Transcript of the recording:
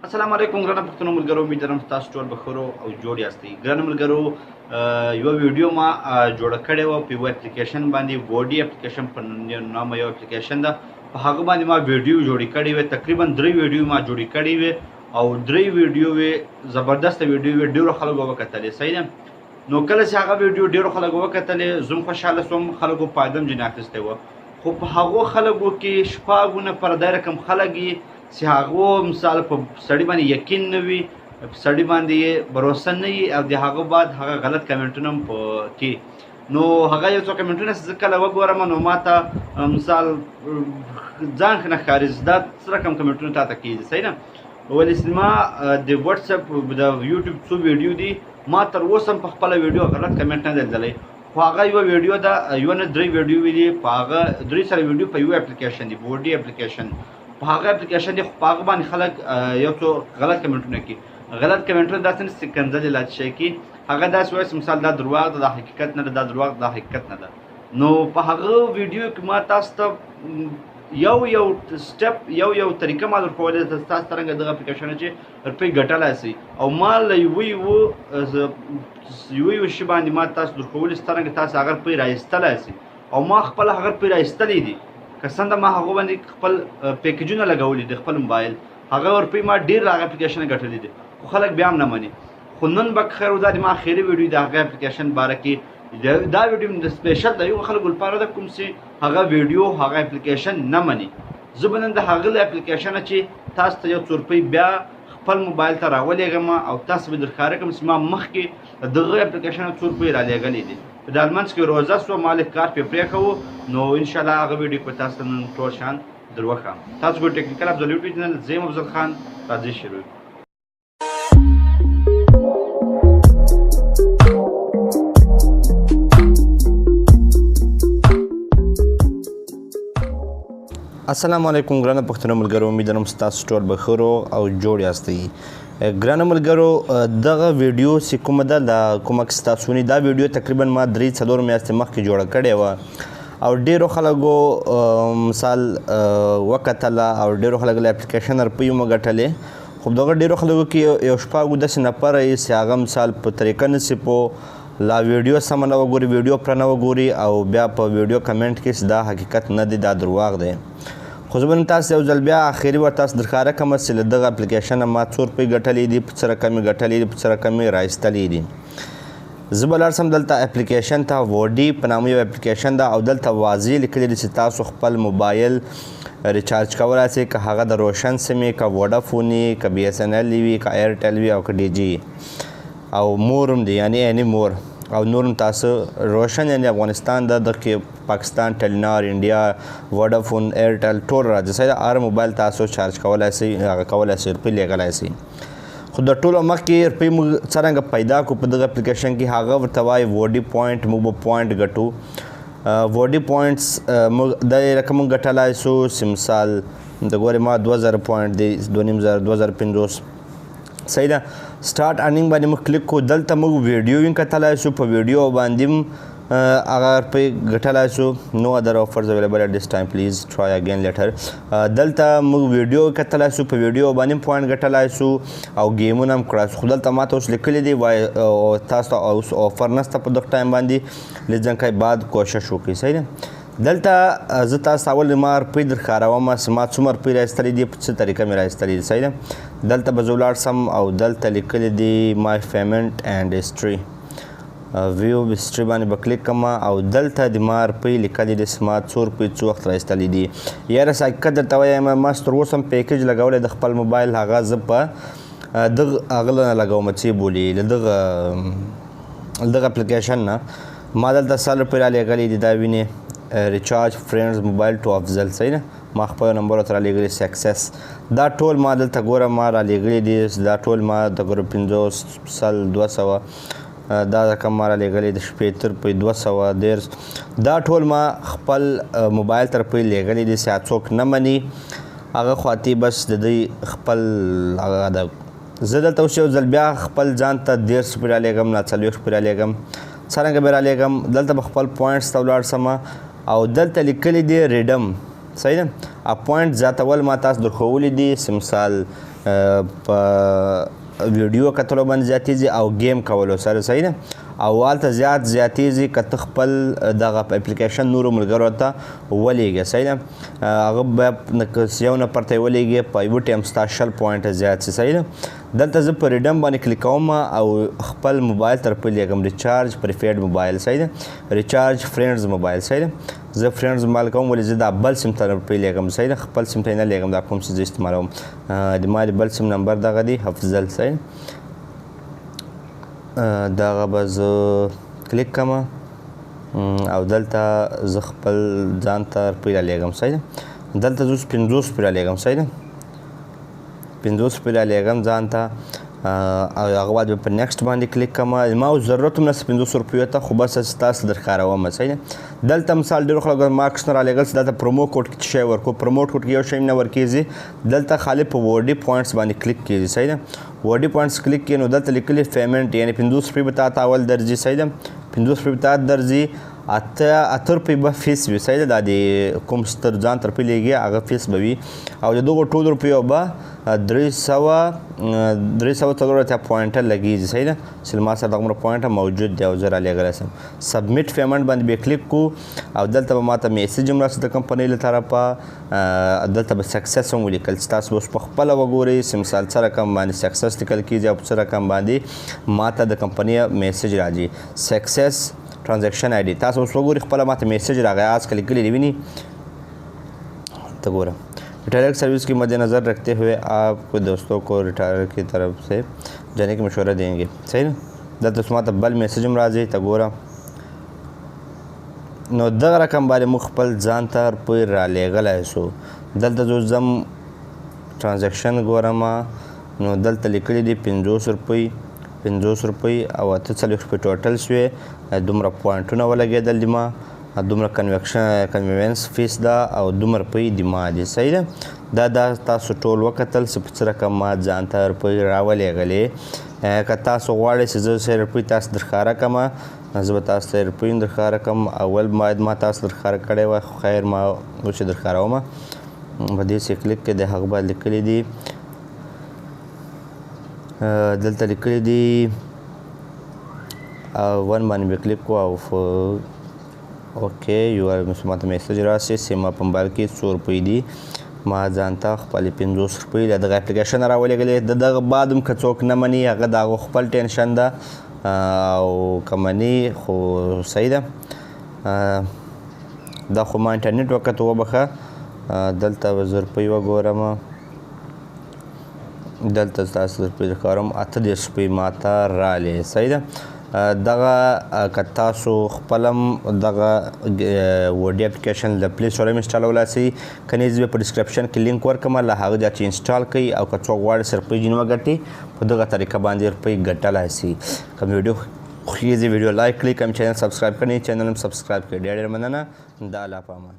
السلام علیکم ګرانه پښتنو ملګرو، امید لرم تاسو ټول به ښه روغ او جوړ یاستئ. ګرانه ملګرو، یوه ویډیو ما جوړه کړې وه په یوه اپلیکیشن باندې، ووډي اپلیکیشن په نامه یو اپلیکیشن ده. په هغه باندې ما ویډیو جوړې کړې وې، تقریبا درې ویډیو ما جوړې کړې وې او درې ویډیو وې، زبردسته ویډیو وې، ډېرو خلکو وکتلې. صحیح ده. نو کله چې هغه ویډیو ډېرو خلکو وکتلې، زه هم خوشحاله شوم، خلکو فایده هم ځینې اخیستی وه. خو په هغو خلکو کې شپږو نفره دا رقم خلک یې چې هغو مثال په سړي باندې یقین نه وي، په سړي باندې یې باروسه نه وي، او د هغه بعد هغه غلط کمنټونه هم په کې. نو هغه یو څو کمنټونه چې زه کله وګورم نو ما ته مثال ځان ښه نه ښکاري چې دا څه رقم کمنټونه تا ته کېږي. صحیح ده. ولې چې ما د واتساپ د یوټیوب څو ویډیو دي، ما تر اوسه هم په خپله ویډیو غلط کمنټ نه دی لیدلی. خو هغه یوه ویډیو ده، یوه نه درې ویډیو وې دي، په هغه درې سره ویډیو په یو اپلیکیشن دي، بوډي اپلیکیشن، په هغه اپلیکیشن دي. خو په هغه باندې خلک یو څو غلط کمنټونه کوي. غلط کمنټونه داسې نه چې کنځلې لا شي کوي، هغه داسې وایي چې مثال دا درواغ ده، دا حقیقت نه ده، دا درواغ ده، دا حقیقت نه ده. نو په هغه ویډیو کې ما تاسو ته یو یو سټپ، یو یو طریقه ما درښولې ده تاسو څرنګه دغه اپلیکیشن چې روپۍ ګټلای شئ. او ما له یوه یوه یو شي باندې ما تاسو درښولې چې څرنګه تاسو هغه روپۍ راایستلای شئ. او ما خپله هغه روپۍ راایستلې دي، که څنګه ما هغو باندې خپل پیکجونه لګولي دي خپل موبایل، هغه روپۍ ما ډېر له هغه اپلیکیشن ګټلې دي. خو خلک بیا هم نه مني. خو نن به خیر ودا د ما اخري ویډیو د هغه اپلیکیشن باره کې، دا ویډیو د سپیشل د یو خلکو لپاره ده کوم چې هغه ویډیو هغه اپلیکیشن نه مني. زه به نن د هغه له اپلیکیشنه چې تاسو ته یو څو روپۍ بیا خپل موبایل ته راولېږم او تاسو به درښکاره کړم چې ما مخکې د دغه اپلیکیشن څو روپۍ رالیږلې دي. په دا منځ کې روزه سوه، ما لږ کار پرې پرېښوو. نو انشاءالله هغه ویډیو به تاسو ته نن ټول شان در وښیم. تاسو ګورئ ټیکنیکل افضل یوټیوب چینل، زه یم افضل خان. راځئ شروع. السلام علیکم ګرانه پښتنو ملګرو، امید لرم ستاسو ټول به ښه روغ او جوړ یاستئ. ګرانه ملګرو، دغه ویډیو چې کومه ده، دا کومه چې تاسو وینئ، دا ویډیو تقریبا ما درې څلور میاشتې مخکې جوړه کړې وه او ډېرو خلکو مثال وکتله او ډېرو خلکو له اپلیکیشن روپۍ هم وګټلې. خو دغه ډېرو خلکو کې یو شپږو داسې نفره یې چې هغه مثال په طریقه نه سي پوه، لا ویډیو سمه نه وګوري، ویډیو پرې نه وګوري او بیا په ویډیو کمنټ کې چې دا حقیقت نه دی، دا درواغ دی. خو زه به نن تاسو یو ځل بیا اخري وار تاسو درښکاره کړم چې له دغه اپلیکیشنه ما څو روپۍ ګټلې دي، په څه رقم یې ګټلې دي، په څه رقم یې راایستلې دي. زه به لاړ شم دلته اپلیکیشن ته، ووډي په نامه یو اپلیکیشن ده او دلته واضح لیکلي دي چې تاسو خپل موبایل ریچارج کولای شئ، که هغه د روشن سیم وي، که ووډافون وي، که بي اس ان ال وي، که ایرټل وي او که ډي جي او مور هم دی، یعنی اینی مور او نور هم تاسو روشن، یعنی افغانستان ده، دغه پاکستان، ټلینار، انډیا، ووډافون، ایرټل ټول راځي. صحیح ده. هر موبایل تاسو چارج کولای شئ، هغه کولای شئ، روپۍ لېږلای شئ. خو د ټولو مخکې روپۍ موږ څرنګه پیدا کړو په دغه اپلیکیشن کې، هغه ورته وایي ووډي پوینټ. موږ به پوینټ ګټو، ووډي پوینټس موږ دا رقم موږ ګټلای شو چې مثال د ګورې ما 2000 پوینټ دی، دوه نیم زره، دوه زره پنځوس. صحیح ده. سټارټ ارنینګ باندې موږ کلیک کړو، دلته موږ ویډیو هم کتلای شو، په ویډیو باندې هم هغه روپۍ ګټلای شو. نو ادر آفرز اویلیبل اټ دیس ټایم، پلیز ټرای اګین لیټر. دلته موږ ویډیو کتلای شو، په ویډیو باندې هم پوینټ ګټلای شو او ګیمونه هم کړای شو. خو دلته ما ته اوس لیکلي دي وایي تاسو ته اوس آفر نشته په دغه ټایم باندې، لږ ځنکه بعد کوشش وکړئ. صحیح ده. دلته زه تاسو ته اول ما روپۍ درښکاروم چې ما څومره روپۍ راایستلې دي، په څه طریقه مې راایستلې دي. صحیح ده. دلته به زه ولاړ شم او دلته لیکلي دي مای پیمنټ اینډ هسټري، ویو هسټري باندې به کلیک کړم او دلته د ما روپۍ لیکلي دي چې ما څو روپۍ څو وخت راایستلې دي. یاره څه حقیقت درته وایم، ما تر اوسه هم پیکج لګولی د خپل موبایل، هغه زه په دغه هغه نه لګوم چې بولي له دغه اپلیکیشن نه. ما دلته سل روپۍ رالیږلې دي، دا وینې ریچارج فرینډز موبایل ټو افضل. صحیح ده. ما خپل نمبر ورته رالیږلی سکسس. دا ټول ما دلته ګوره ما رالیږلي دي، دا ټول ما د ګوره پنځوس، سل، دوه سوه، دا رقم ما رالیږلی د شپېته روپۍ، دوه سوه دېرش، دا ټول ما خپل موبایل ته روپۍ لېږلي دي چې څوک نه مني هغه خواتي بس د دوی خپل هغه ده. زه دلته اوس یو ځل بیا خپل ځان ته 30 روپۍ رالیږم، نه 40 روپۍ رالیږم. څرنګه به رالیږم؟ دلته به خپل پوینټس ته ولاړ شم او دلته لیکلي دي ریډم. صحیح ده. پوینټ زیاتول ما تاسو درښولي دي چې مثال په ویډیو کتلو باندې زیاتیږي او game کولو سره، صحیح ده. او هلته زیات زیاتیږي که ته خپل دغه اپلیکیشن نورو ملګرو ته ولیږې، صحیح ده. هغه بیا یو نفر ته یې ولیږې، په یوه ټایم ستا 20 point زیات شي، صحیح ده. دلته زه په redeem باندې کلیک کوم او خپل موبایل ته روپۍ لیږم، recharge prepaid mobile، صحیح ده، recharge friends mobile، صحیح ده. زه friends mobile کوم، ولې زه دا بل سیم ته روپۍ لیږم، صحیح ده، خپل سیم ته یې نه لیږم، دا کوم څه زه استعمالوم. د ما د بل سیم نمبر دغه دی، افضل، صحیح. دغه به زه کلیک کړم او دلته زه خپل ځان ته روپۍ رالیږم، صحیح ده. دلته زه اوس 50 روپۍ رالیږم، صحیح ده، 50 روپۍ رالیږم ځان ته. او هغه بعد به په next باندې کلیک کړم. ما اوس ضرورت هم نشته 50 روپیو ته، خو بس تاسو در ښکاروم، صحیح ده. دلته مثال ډېرو خلکو ما عکسونه رالیږل چې دلته promo code کې څه شی ورکړو، promo code کې یو شی هم نه ورکېږي، دلته خالي په وډي points باندې کلیک کېږي، صحیح ده. وډي points کلیک کړي نو دلته لیکلي payment، یعنې 50 روپۍ به تا ته اول درځي، صحیح ده، 50 روپۍ به تا ته درځي، 8 روپۍ به فیس وي، صحیح ده. دا د کوم ستر ځان ته روپۍ لېږي هغه فیس به وي، او د دغو ټولو روپیو به 384 point لګېږي، صحیح ده. چې له ما سره دغومره point موجود دی او زه رالیږلی شم. submit payment باندې بیا کلیک کړو او دلته به ما ته message هم راسي د کمپنۍ له طرفه، دلته به success هم ولیکل چې تاسو به اوس په خپله وګورئ چې مثال څه رقم باندې success لیکل کېږي او په څه رقم باندې ما ته د کمپنۍ message راځي، success transaction ID. تاسو اوس وګورئ خپله ما ته message راغی، آس که لیکلي دی ویني، ته ګوره. Retired service के मद्देनज़र रखते हुए आपको दोस्तों को रिटायर की तरफ से जाने की मशवरा देंगे, صحیح ده. دلته اوس ماته بل message هم راځي، ته ګوره. نو دغه رقم باندې موږ خپل ځان ته روپۍ رالیږلی شو. دلته زه اوس ځم transaction ګورم، نو دلته لیکلي دي 50 روپۍ، 50 روپۍ او 48 روپۍ total شوې، دومره point ونه ولګېدل دي ما، دومره convenience fees ده او دومره روپۍ دي ما دي، صحیح ده. دا تاسو ټول وکتل چې په څه رقم ما ځان ته روپۍ راولېږلې. که تاسو غواړئ چې زه څه روپۍ تاسو در ښکاره کړم، زه به تاسو ته روپۍ هم در ښکاره کړم. اول باید ما تاسو در ښکاره کړی وای، خو خیر ما اوس چې در ښکاروم. په دې څه کلیک کې د هغه باید لیکلي دي، دلته لیکلي دي one باندې به کلیک کړو او okay یو ما ته message راسي چې ما په موبایل کې څو روپۍ دي، ما ځان ته خپلې 50 روپۍ له دغه اپلیکیشن راولېږلې. د دغه بعد هم که څوک نه مني هغه د هغو خپل ټینشن ده، او که مني خو صحیح ده. دا خو ما انټرنیټ وکتو، وبخښه. دلته به زه روپۍ وګورم، دلته تاسو روپۍ درښکاروم، 38 روپۍ ما ته رالې، صحیح ده. دغه که تاسو خپل هم دغه وډي اپلیکیشن له Play Store هم install ولای شئ، که نه زه به په description کې لینک ورکړم، له هغه ځایه چې install کړئ او که څوک غواړي چې روپۍ ځینې وګټي په دغه طریقه باندې روپۍ ګټلای شي. که مې ویډیو خوښېږي ویډیو like کړئ، که مې channel subscribe کړئ channel هم subscribe کړئ. ډېره ډېره مننه، د الله په امان.